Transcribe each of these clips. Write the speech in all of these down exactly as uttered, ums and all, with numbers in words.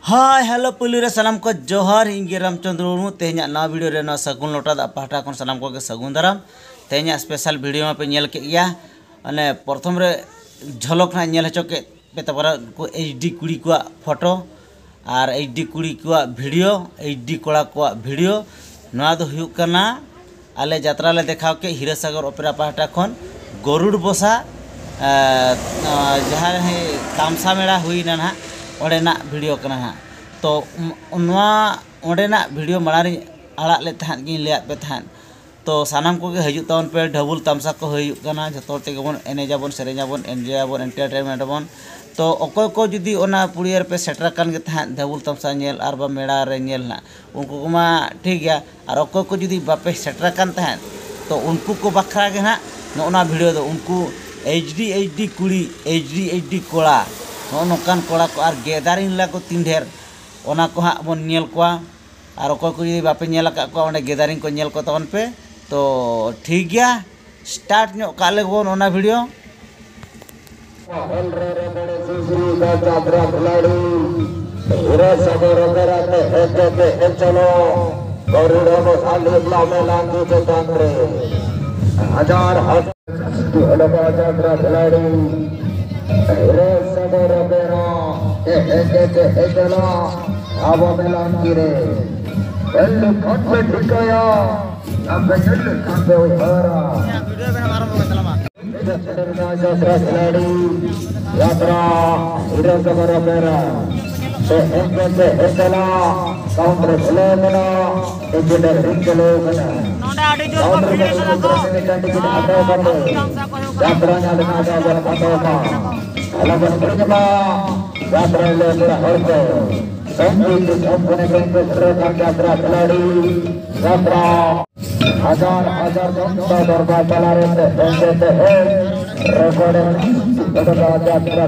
ᱦᱟᱭ, hello, ᱯᱩᱭᱞᱩ ᱨᱮ ᱥᱟᱱᱟᱢ ᱠᱚ ᱡᱚᱦᱟᱨ᱾ ᱤᱧ ᱜᱮ ᱨᱟᱢᱪᱚᱸᱫᱽᱨᱚ ᱢᱩᱨᱢᱩ᱾ ᱛᱮᱦᱮᱧᱟᱜ ᱱᱟᱣᱟ ᱵᱷᱤᱰᱤᱭᱳ ᱨᱮ ᱱᱚᱣᱟ ᱥᱟᱹᱜᱩᱱ ᱞᱚᱴᱟ ᱫᱟᱜ ᱯᱟᱦᱴᱟ ᱠᱷᱚᱱ ᱥᱟᱱᱟᱢ ᱠᱚᱜᱮ ᱥᱟᱹᱜᱩᱱ ᱫᱟᱨᱟᱢ᱾ ᱛᱮᱦᱮᱧᱟᱜ ᱥᱯᱮᱥᱟᱞ ᱵᱷᱤᱰᱤᱭᱳ ᱢᱟᱯᱮ ᱧᱮᱞ ᱠᱮᱫ ᱜᱮᱭᱟ᱾ ᱚᱱᱮ ᱯᱨᱚᱛᱷᱚᱢ ᱨᱮ ᱡᱷᱚᱞᱚᱠ ᱱᱟᱜ ᱧᱮᱞ ᱦᱚᱪᱚ ᱠᱮᱫ ᱯᱮ ᱛᱟᱵᱚᱱᱟ ᱩᱱᱠᱩ ᱮᱭᱤᱪ ᱰᱤ ᱠᱩᱲᱤ ᱠᱚᱣᱟᱜ ᱯᱷᱳᱴᱳ ᱟᱨ ᱮᱭᱤᱪ ᱰᱤ ᱠᱩᱲᱤ ᱠᱚᱣᱟᱜ ᱵᱷᱤᱰᱤᱭᱳ, ᱮᱭᱤᱪ ᱰᱤ ᱠᱚᱲᱟ ᱠᱚᱣᱟᱜ ᱵᱷᱤᱰᱤᱭᱳ᱾ ᱱᱚᱣᱟ ᱫᱚ ᱦᱩᱭᱩᱜ ᱠᱟᱱᱟ ᱟᱞᱮ ᱡᱟᱛᱨᱟ ᱞᱮ ᱫᱮᱠᱷᱟᱣ ᱠᱮᱫ ᱦᱤᱨᱟᱹᱥᱟᱜᱚᱨ ᱚᱯᱮᱨᱟ ᱯᱟᱦᱴᱟ ᱠᱷᱚᱱ ᱜᱚᱨᱩᱰ ᱵᱚᱥᱟ, ᱮ, ᱮ, ᱡᱟᱦᱟᱸ ᱛᱟᱢᱥᱟ ᱢᱮᱲᱟ ᱦᱩᱭᱱᱟ ᱱᱟᱦᱟᱜ, ᱚᱸᱰᱮᱱᱟᱜ ᱵᱷᱤᱰᱤᱭᱳ ᱠᱟᱱᱟ ᱱᱟᱦᱟᱜ᱾ ᱛᱚ ᱩᱢ, ᱱᱚᱣᱟ ᱚᱸᱰᱮᱱᱟᱜ ᱵᱷᱤᱰᱤᱭᱳ ᱢᱟᱲᱟᱝ ᱨᱤᱧ ᱟᱲᱟᱜ ᱞᱮᱫ ᱛᱟᱦᱮᱸᱫ, ᱜᱤᱧ ᱞᱟᱹᱭᱟᱫ ᱯᱮ ᱛᱟᱦᱮᱸᱫ᱾ ᱛᱚ ᱥᱟᱱᱟᱢ ᱠᱚᱜᱮ ᱦᱤᱡᱩᱜ ᱛᱟᱵᱚᱱ ᱯᱮ, ᱰᱷᱟᱵᱩᱞ ᱛᱟᱢᱥᱟ ᱠᱚ ᱦᱩᱭᱩᱜ ᱠᱟᱱᱟ, ᱡᱷᱚᱛᱚ ᱦᱚᱲ ᱛᱮᱜᱮ ᱵᱚᱱ ᱮᱱᱮᱡ ᱟᱵᱚᱱ, ᱥᱮᱨᱮᱧ ᱟᱵᱚᱱ, ᱮᱱᱡᱚᱭ ᱟᱵᱚᱱ, ᱮᱱᱴᱟᱨᱴᱮᱱᱢᱮᱱᱴ ᱟᱵᱚᱱ᱾ ᱛᱚ ᱚᱠᱚᱭ ᱠᱚ ᱡᱩᱫᱤ ᱚᱱᱟ ᱯᱩᱲᱤᱭᱟᱹ ᱨᱮᱯᱮ ᱥᱮᱴᱮᱨ ᱟᱠᱟᱱ ᱜᱮ ᱛᱟᱦᱮᱸᱫ ᱰᱷᱟᱵᱩᱞ ᱛᱟᱢᱥᱟ ᱧᱮᱞ ᱟᱨ ᱵᱟ ᱢᱮᱲᱟ ᱨᱮ ᱧᱮᱞ ᱱᱟᱜ, ᱩᱱᱠᱩ ᱠᱚᱢᱟ ᱴᱷᱤᱠ ᱜᱮᱭᱟ᱾ ᱟᱨ ᱚᱠᱚᱭ ᱠᱚ ᱡᱩᱫᱤ ᱵᱟᱯᱮ ᱥᱮᱴᱮᱨ ᱟᱠᱟᱱ ᱛᱟᱦᱮᱸᱫ, ᱛᱚ ᱩᱱᱠᱩ ᱠᱚ ᱵᱟᱠᱷᱨᱟ ᱜᱮ ᱱᱟᱦᱟᱜ ᱱᱚᱜᱼᱚ ᱱᱚᱣᱟ ᱵᱷᱤᱰᱤᱭᱳ ᱫᱚ᱾ ᱩᱱᱠᱩ ᱮᱭᱤᱪ ᱰᱤ ᱮᱭᱤᱪ ᱰᱤ ᱠᱩᱲᱤ, ᱮᱭᱤᱪ ᱰᱤ ᱮᱭᱤᱪ ᱰᱤ ᱠᱚᱲᱟ, ᱱᱚᱜᱼᱚ ᱱᱚᱝᱠᱟᱱ ᱠᱚᱲᱟ ᱠᱚ ᱟᱨ ᱜᱮᱫᱟᱨᱤᱝ ᱞᱟᱜᱚ ᱛᱤᱱ ᱰᱷᱮᱨ, ᱚᱱᱟ ᱠᱚ ᱦᱟᱸᱜ ᱵᱚᱱ ᱧᱮᱞ ᱠᱚᱣᱟ᱾ ᱟᱨ ᱚᱠᱚᱭ ᱠᱚ ᱡᱩᱫᱤ ᱵᱟᱯᱮ ᱧᱮᱞ ᱟᱠᱟᱫ ᱠᱚᱣᱟ, ᱚᱸᱰᱮ ᱜᱮᱫᱟᱨᱤᱝ ᱠᱚ ᱧᱮᱞ ᱠᱚ ᱛᱟᱵᱚᱱ ᱯᱮ᱾ ᱛᱚ ᱴᱷᱤᱠ ᱜᱮᱭᱟ, ᱥᱴᱟᱨᱴ ᱧᱚᱜ ᱠᱟᱜ ᱞᱮᱜᱮ ᱵᱚᱱ ᱚᱱᱟ ᱵᱷᱤᱰᱤᱭᱳ᱾ ᱦᱚᱞ ᱨᱮ ᱨᱮᱵᱮᱲ ᱥᱩᱥᱨᱤ ᱫᱟ ᱡᱟᱛᱨᱟ ᱠᱷᱤᱞᱟᱲᱤ, ᱦᱤᱨᱟᱹ ᱥᱟᱜᱚᱨ ᱚᱯᱮᱨᱟ ᱛᱮ ᱦᱮᱡ ᱠᱟᱛᱮ ᱦᱮᱡ ᱪᱟᱞᱚ, ᱜᱚᱨᱩᱲ ᱟᱵᱚ ᱥᱟᱞᱤ ᱵᱞᱟ ᱢᱮᱞᱟ ᱠᱚ ᱪᱮᱛᱟᱱ ᱨᱮ ᱦᱟᱡᱟᱨ ᱦᱟᱡᱟᱨ ᱦᱚᱞ ᱨᱮ ᱡᱟᱛᱨᱟ ᱠᱷᱤᱞᱟᱲᱤ, ᱦᱤᱨᱟᱹ ᱥᱟᱜᱚᱨ ᱚᱯᱮᱨᱟ ᱛᱮ ᱦᱮᱡ ᱠᱟᱛᱮ ᱦᱮᱡ ᱪᱟᱞᱚ, ᱟᱵᱚ ᱢᱮᱞᱟ ᱠᱤᱨᱮ ᱧᱮᱞ ᱞᱮᱠᱷᱟᱱ ᱯᱮ ᱴᱷᱤᱠᱟᱹᱭᱟ, ᱟᱯᱮ ᱧᱮᱞ ᱞᱮᱠᱷᱟᱱ ᱯᱮ ᱩᱭᱦᱟᱹᱨᱟ᱾ ᱡᱟᱛᱨᱟ ᱠᱷᱤᱞᱟᱲᱤ, ᱡᱟᱛᱨᱟ, ᱦᱤᱨᱟᱹ ᱥᱟᱜᱚᱨ ᱚᱯᱮᱨᱟ᱾ ᱥᱮ ᱮᱱᱛᱮ ᱥᱮ ᱮᱛᱞᱟ, ᱠᱟᱣᱩᱱᱴᱟᱨ ᱠᱷᱩᱞᱟᱹᱣ ᱢᱮᱱᱟᱜᱼᱟ, ᱤᱧᱡᱤᱱᱤᱭᱟᱨ ᱨᱤᱝ ᱪᱟᱹᱞᱩ ᱠᱟᱱᱟ᱾ ᱱᱚᱰᱮ ᱟᱹᱰᱤ ᱡᱳᱨ ᱠᱚ ᱠᱟᱣᱩᱱᱴᱟᱨ ᱵᱷᱤᱲ ᱠᱟᱱᱟ ᱠᱚ᱾ ᱠᱷᱩᱞᱟᱹᱣ ᱠᱟᱱᱟ, ᱴᱟᱺᱰᱤ ᱠᱚ ᱟᱨ ᱦᱟᱛᱟᱣ ᱠᱟᱛᱮ ᱟᱹᱛᱩ ᱛᱟᱢᱥᱟ ᱠᱚ ᱦᱩᱭᱩᱜ ᱠᱟᱱᱟ᱾ ᱡᱟᱛᱨᱟ ᱧᱮᱞ ᱨᱮᱱᱟᱜ ᱡᱟᱭᱜᱟ ᱵᱚᱱ ᱦᱟᱛᱟᱣ ᱠᱟᱜᱼᱟ᱾ ᱟᱞᱚ ᱵᱚᱱ ᱦᱤᱲᱤᱧ ᱢᱟ᱾ ᱡᱟᱛᱨᱟ ᱞᱮ ᱠᱚᱲᱟ ᱦᱚᱲ ᱠᱚ, ᱥᱚᱝᱜᱤᱛ ᱫᱤᱥᱚᱢ ᱠᱷᱚᱱ ᱜᱮ ᱥᱮᱴᱮᱨ ᱟᱠᱟᱱ ᱡᱟᱛᱨᱟ ᱠᱷᱤᱞᱟᱲᱤ, ᱡᱟᱛᱨᱟ ᱦᱟᱡᱟᱨ ᱦᱟᱡᱟᱨ ᱡᱚᱱ ᱠᱚ ᱫᱚᱨᱵᱟᱨ ᱛᱟᱞᱟ ᱨᱮ ᱛᱮᱦᱮᱧ ᱜᱮ ᱛᱮᱦᱮᱧ ᱨᱮᱠᱚᱨᱰ ᱡᱟᱛᱨᱟ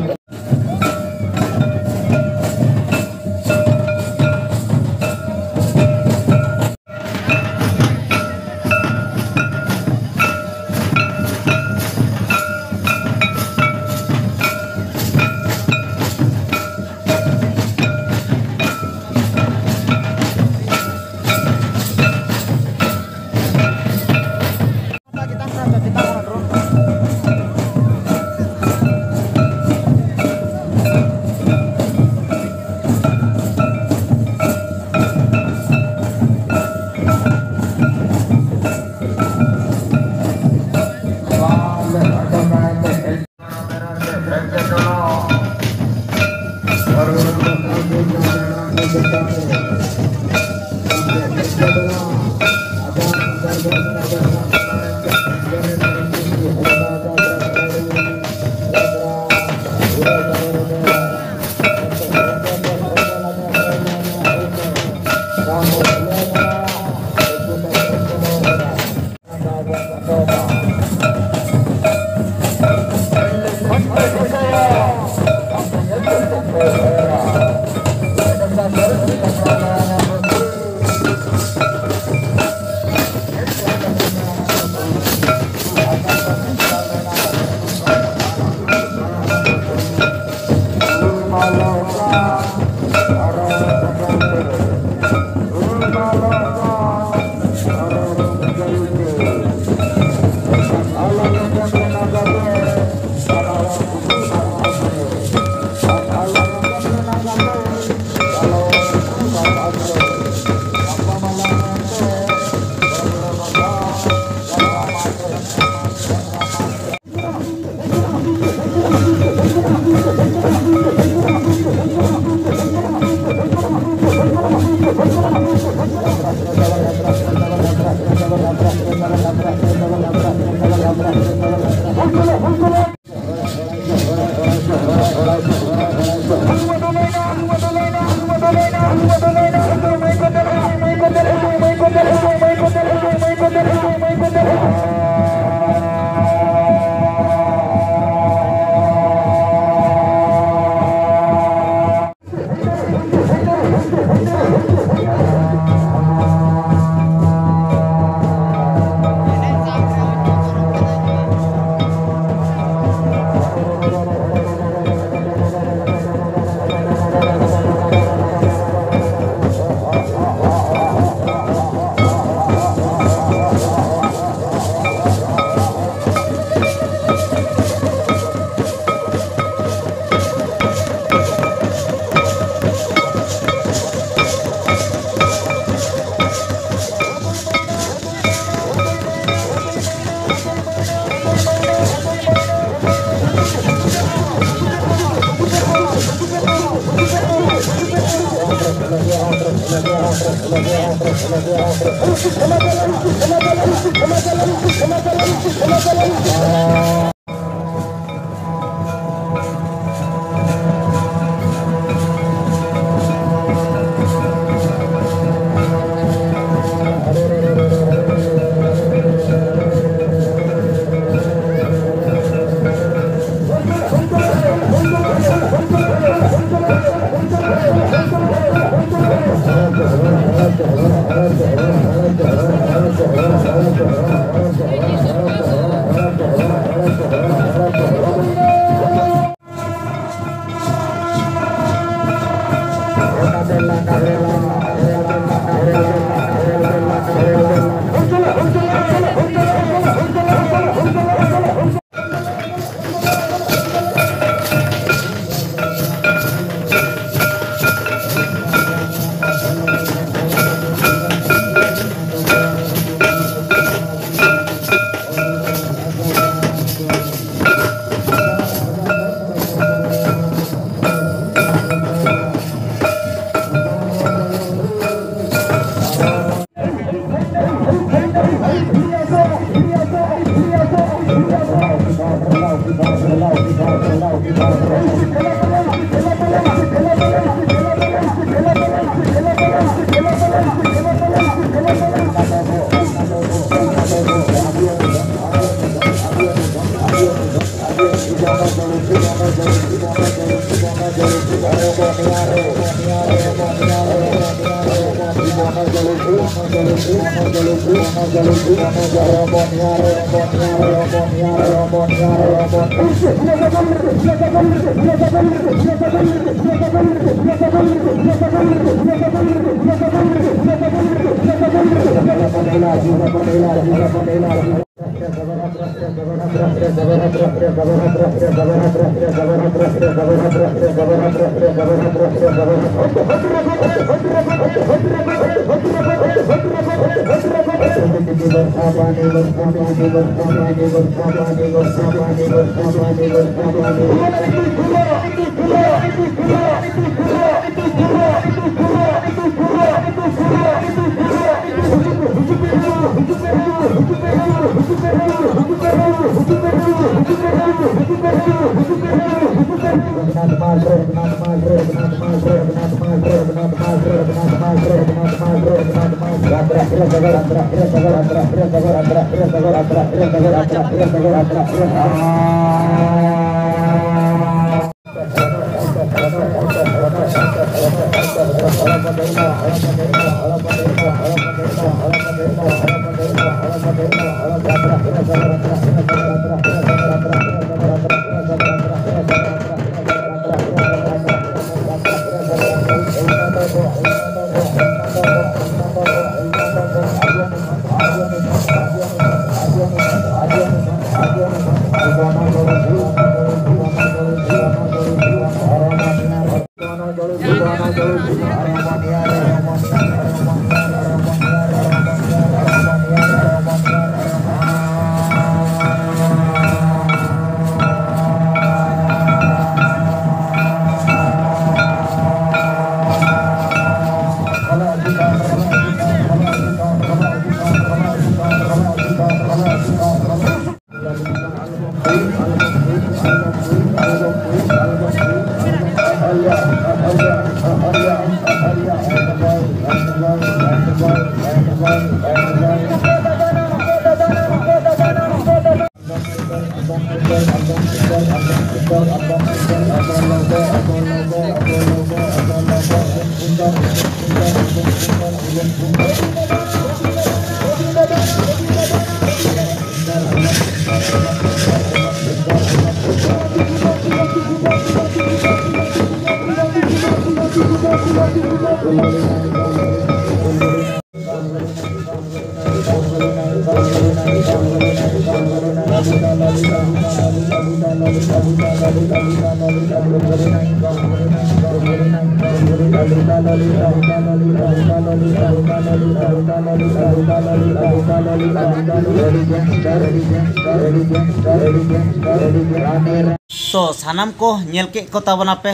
ᱛᱚ ᱥᱟᱱᱟᱢ ᱠᱚ ᱧᱮᱞ ᱠᱮᱫ ᱠᱚ ᱛᱟᱵᱚᱱᱟᱯᱮ,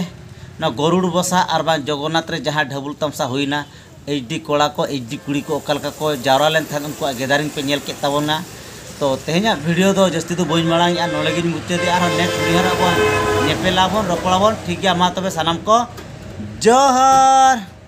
ᱱᱚᱣᱟ ᱜᱚᱨᱩᱲ ᱵᱚᱥᱟ ᱟᱨ ᱵᱟᱝ ᱡᱚᱜᱚᱱᱱᱟᱛᱷ ᱨᱮ ᱡᱟᱦᱟᱸ ᱰᱷᱟᱹᱵᱩᱞ ᱛᱟᱢᱥᱟ ᱦᱩᱭᱱᱟ, ᱮᱭᱤᱪ ᱰᱤ ᱠᱚᱲᱟ ᱠᱚ, ᱮᱭᱤᱪ ᱰᱤ ᱠᱩᱲᱤ ᱠᱚ ᱚᱠᱟ ᱞᱮᱠᱟ ᱠᱚ ᱡᱟᱣᱨᱟ ᱞᱮᱱ ᱛᱟᱦᱮᱸᱫ, ᱩᱱᱠᱩᱣᱟᱜ ᱜᱮᱫᱟᱨᱤᱝ ᱯᱮ ᱧᱮᱞ ᱠᱮᱫ ᱛᱟᱵᱚᱱᱟ᱾ ᱛᱚ ᱛᱮᱦᱮᱧᱟᱜ ᱵᱷᱤᱰᱤᱭᱳ ᱫᱚ ᱡᱟᱹᱥᱛᱤ ᱫᱚ ᱵᱟᱹᱧ ᱢᱟᱲᱟᱝᱮᱜᱼᱟ, ᱱᱚᱰᱮ ᱜᱤᱧ ᱢᱩᱪᱟᱹᱫᱮᱜᱼᱟ᱾ ᱟᱨᱦᱚᱸ ᱱᱮᱠᱥᱴ ᱵᱷᱤᱰᱤᱭᱳ ᱨᱮ ᱟᱵᱚ ᱧᱮᱯᱮᱞ ᱟᱵᱚᱱ, ᱨᱚᱯᱚᱲ ᱟᱵᱚᱱ, ᱴᱷᱤᱠ ᱜᱮᱭᱟ? ᱢᱟ ᱛᱚᱵᱮ ᱥᱟᱱᱟᱢ ᱠᱚ ᱡᱚᱦᱟᱨ᱾